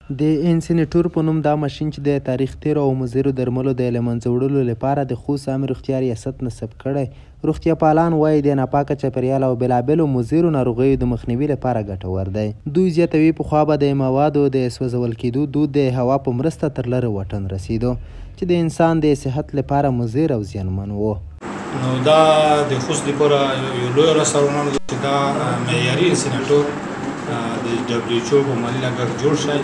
د انسینیټور په نوم دا ماشین چې د تاریخ تېرو او مضرو درملو د له منځه وړلو لپاره د خوست عامې روغتیا ریاست نصب کړی، روغتیاپالان وايي د ناپاکه چاپېریال او بېلابېلو مضرو ناروغیو د مخنیوي لپاره ګټور دی. دوی زیاتوي، پخوا به د موادو د سوځول کېدو دود د هوا په مرسته تر لرې واټن رسېدو، چې د انسان د صحت لپاره مضر او زیانمن و. نو دا د خوست لپاره یو لوی لاسته راوړنه ده چې دا معیاري انسینیټور د ډبلیو ایچ او په مالي لګښت جوړ شي.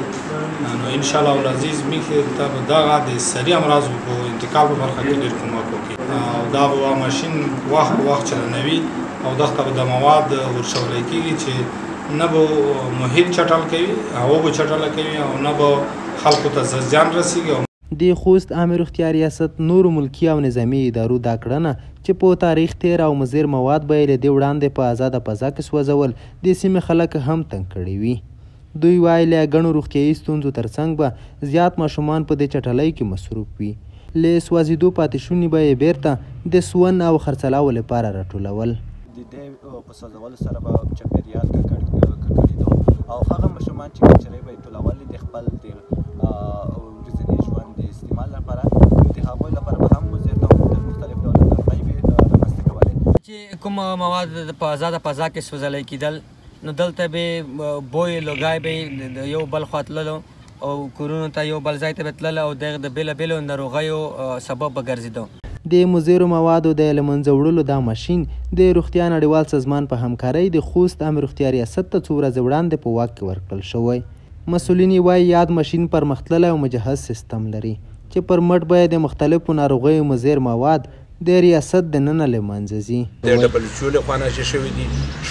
نو ان شاء الله العزیز موږ ته به دغه د سري امراضو په انتقال په برخه کې ډېر کومک وکړي، او دا به ماشین وخت په وخت چلنوي او دغه به د مواد ورچول کېږي چې نه به محیط چټل کوي، هوا به چټله کوي او نه به خلکو ته زیان رسیږي. د خوست عامې روغتیا ریاست نورو ملکي او نظامي ادارو دا کړنه چې په تاریخ تېر او مضر مواد به یې له دې وړاندې په ازاده فضا کې سوځول، د سیمې خلک هم تنګ کړي وي. دوی وايي له ګڼو روغتیايي ستونزو ترڅنګ به زیات ماشومان په دې چټلۍ کې مصروف وي، له سوځېدو پاتې شوني به یې بېرته د سون او خرڅلاو لپاره راټولول. د دې په سوځولو سره به چاپېریال ککړېدو او هغه ماشومان چې کچرې به یې ټولولې د خپل د ورځني ژوند د استعمال لپاره، نو د هغوی لپاره به هم مضر او مختلف ډوله ناروغۍ به رامنځته کولې. چې کوم مواد په ازاده فضا کې سوځلی کېدل، نو دلته به بوی لوګی به یو بل خوا تللو او کورونو ته یو بل ځای ته به تلل او دغه د بېلابېلو ناروغیو سبب به ګرځېدو. د مضرو موادو د له منځه وړلو دا ماشین د روغتیا نړیوال سازمان په همکارۍ د خوست عامې روغتیا ریاست ته څو ورځې وړاندې په واک کې ورکړل شوی. مسؤلین یې وايي یاد ماشین پرمختللی او مجهز سیستم لري چې پر مټ به یې د مختلفو ناروغیو مضر مواد د ریاست دننه له منځه ځي. د ډبلیو ایچ او لخوا نه چې شوي دي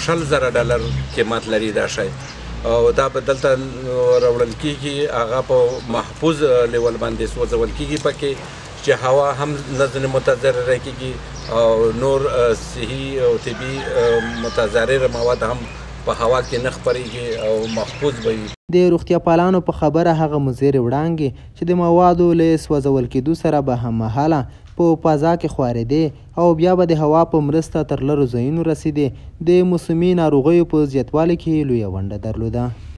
$20,000 قیمت لري دا شی، او دا به دلته راوړل کېږي، هغه په محفوظ لیول باندې سوځول کېږي پکې چې هوا هم نه ځینې متضرره کېږي او نور صحي او طبي متضرر مواد هم په هوا کې نه خپرېږي او محفوظ به وي. د روغتیاپالانو په خبره هغه مضرې وړانګې چې د موادو له سوځول کېدو سره به هممهاله په فضا کې خورېدې او بیا به د هوا په مرسته تر لرو ځایونو رسېدې، د موسمي ناروغیو په زیاتوالي کې یې لویه ونډه درلوده.